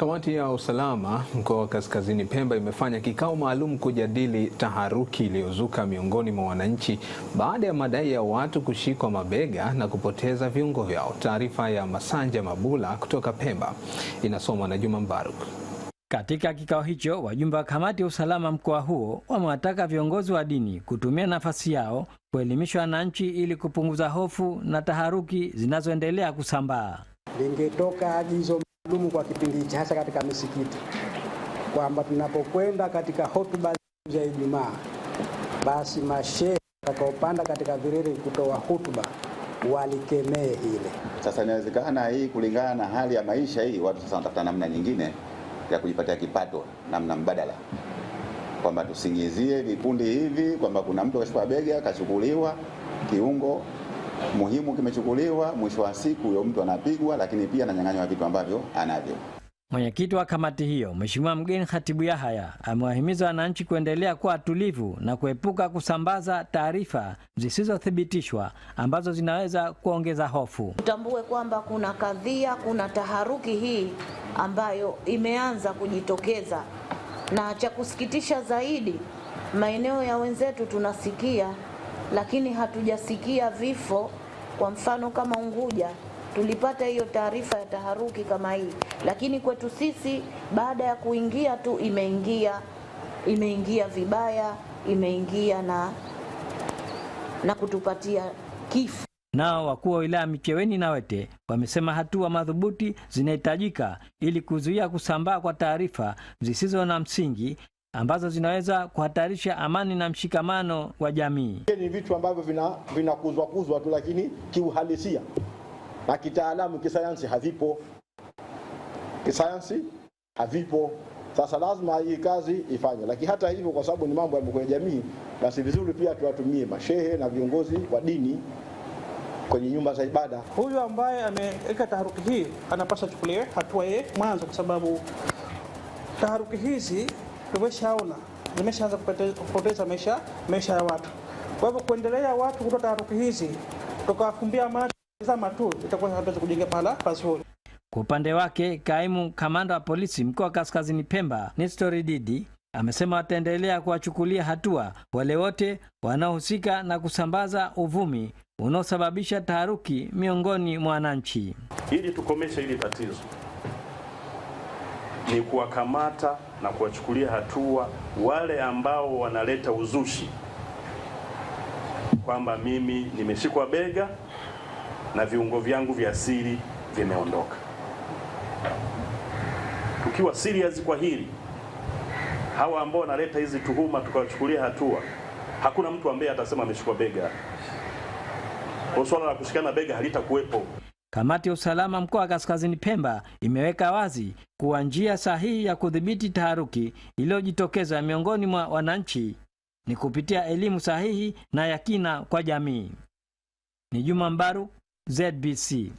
Kamati ya usalama mkoa wa Kaskazini Pemba imefanya kikao maalum kujadili taharuki iliyozuka miongoni mwa wananchi baada ya madai ya watu kushikwa mabega na kupoteza viungo vyao. Taarifa ya Masanja Mabula kutoka Pemba inasomwa na Juma Mbaruk. Katika kikao hicho, wajumbe wa kamati ya usalama mkoa huo wamewataka viongozi wa dini kutumia nafasi yao kuelimisha wananchi ili kupunguza hofu na taharuki zinazoendelea kusambaa. Lingetoka agizo maalumu kwa kipindi hichi, hasa katika misikiti, kwamba tunapokwenda katika hotuba za Ijumaa, basi mashehe watakaopanda katika viriri kutoa hotuba walikemee hile. Sasa inawezekana hii, kulingana na hali ya maisha hii, watu sasa wanatafuta namna nyingine ya kujipatia kipato, namna mbadala, kwamba tusingizie vikundi hivi kwamba kuna mtu kashikwa bega kachukuliwa kiungo muhimu kimechukuliwa, mwisho wa siku huyo mtu anapigwa, lakini pia ananyang'anywa vitu ambavyo anavyo. Mwenyekiti wa kamati hiyo Mheshimiwa Mgeni Khatibu Yahaya amewahimiza wananchi kuendelea kuwa tulivu na kuepuka kusambaza taarifa zisizothibitishwa ambazo zinaweza kuongeza hofu. Tutambue kwamba kuna kadhia, kuna taharuki hii ambayo imeanza kujitokeza, na cha kusikitisha zaidi, maeneo ya wenzetu tunasikia, lakini hatujasikia vifo. Kwa mfano kama Unguja tulipata hiyo taarifa ya taharuki kama hii, lakini kwetu sisi baada ya kuingia tu imeingia vibaya, imeingia na kutupatia kifo. Nao wakuu wa wilaya Micheweni na Wete wamesema hatua madhubuti zinahitajika ili kuzuia kusambaa kwa taarifa zisizo na msingi ambazo zinaweza kuhatarisha amani na mshikamano wa jamii. Ni vitu ambavyo vinakuzwa kuzwa tu, lakini kiuhalisia na kitaalamu, kisayansi havipo, kisayansi havipo. Sasa lazima hii kazi ifanywe, lakini hata hivyo, kwa sababu ni mambo ya kwenye jamii, basi vizuri pia tuwatumie mashehe na viongozi wa dini kwenye nyumba za ibada. Huyu ambaye ameweka taharuki hii anapaswa achukuliwe hatua yeye mwanzo, kwa sababu taharuki hizi tumeshaona zimeshaanza kupoteza maisha ya watu. Kwa hivyo kuendelea watu kutoa taharuki hizi tukawafumbia macho zama tu, itakuwa hatuwezi kujenga pahala pazuri. Kwa upande wake, kaimu kamanda wa polisi mkoa wa Kaskazini Pemba, Nestori Didi, amesema wataendelea kuwachukulia hatua wale wote wanaohusika na kusambaza uvumi unaosababisha taharuki miongoni mwa wananchi. Ili tukomeshe hili tatizo ni kuwakamata na kuwachukulia hatua wale ambao wanaleta uzushi kwamba mimi nimeshikwa bega na viungo vyangu vya siri vimeondoka. Tukiwa serious kwa hili, hawa ambao wanaleta hizi tuhuma tukawachukulia hatua, hakuna mtu ambaye atasema ameshikwa bega. Kwa swala la kushikana bega halitakuwepo. Kamati ya usalama mkoa wa Kaskazini Pemba imeweka wazi kuwa njia sahihi ya kudhibiti taharuki iliyojitokeza miongoni mwa wananchi ni kupitia elimu sahihi na ya kina kwa jamii. Ni Juma Mbaru, ZBC.